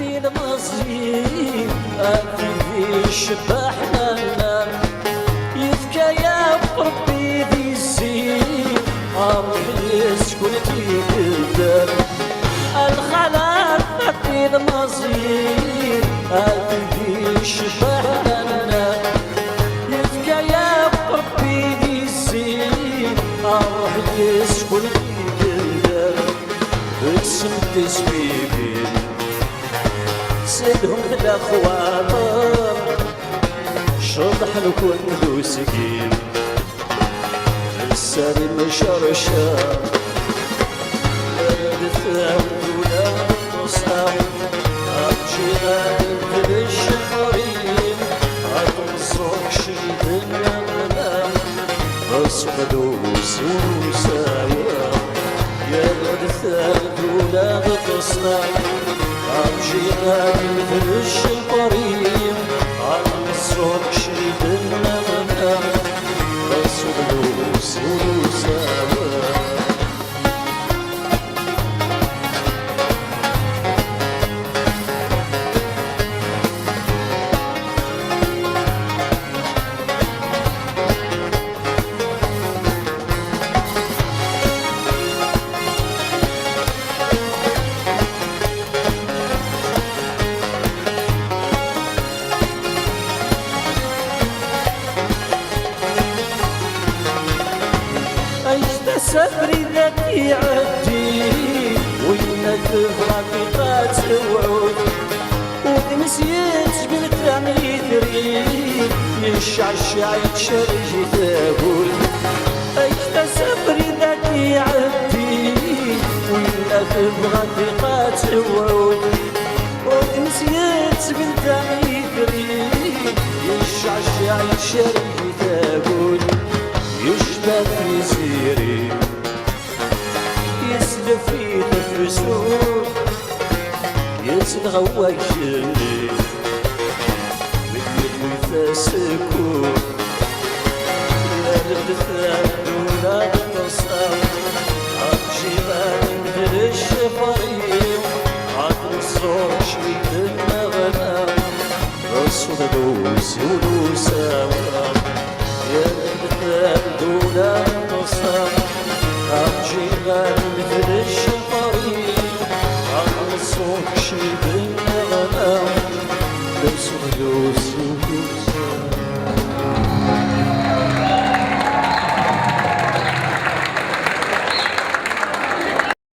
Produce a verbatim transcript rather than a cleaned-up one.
Ilmeẓyen, a tid icebbeḥ nanna, yefka-yaɣ Ṛebbi di zzin, ṛṛuḥ yes-kent ikedder. A lxalat, a tid ilmeẓyen, a tid icebbeḥ nanna, yefka-yaɣ Ṛebbi di zzin, ṛṛuḥ yes-kent ikedder. Kksemt tisbibin, sedhumt lexwaṭer, ceḍḥ-nkent d usgim, ssarim cercer. Rret amdula d ṭṭseɣ, ṛǧiɣ ad d-ccexrim, ad tmeẓẓuɣ kcem d nneɣma. Aseqdus ur usawa, yerra-d tardula d ṭṭseɣ, ṛǧiɣ ad d-ccexrim, ad tmeẓẓuɣ kcem d nneɣma. Aseqdus ur usawa. Ayt-as abrid ad iɛeddi, winna tebɣa tiṭ ad tewɛu. Udem-is yettbelta itri, yecceɛceɛ yettcerrig tagut. Ayt-as abrid ad iɛeddi, winna tebɣa tiṭ ad tewɛu. Udem-is yettbelta itri, yecceɛceɛ yettcerrig tagut. Yecba tiziri, yeslef i tefsut, yettleɣ wak-nni, mi d-yewwi tasekkut, yerr-d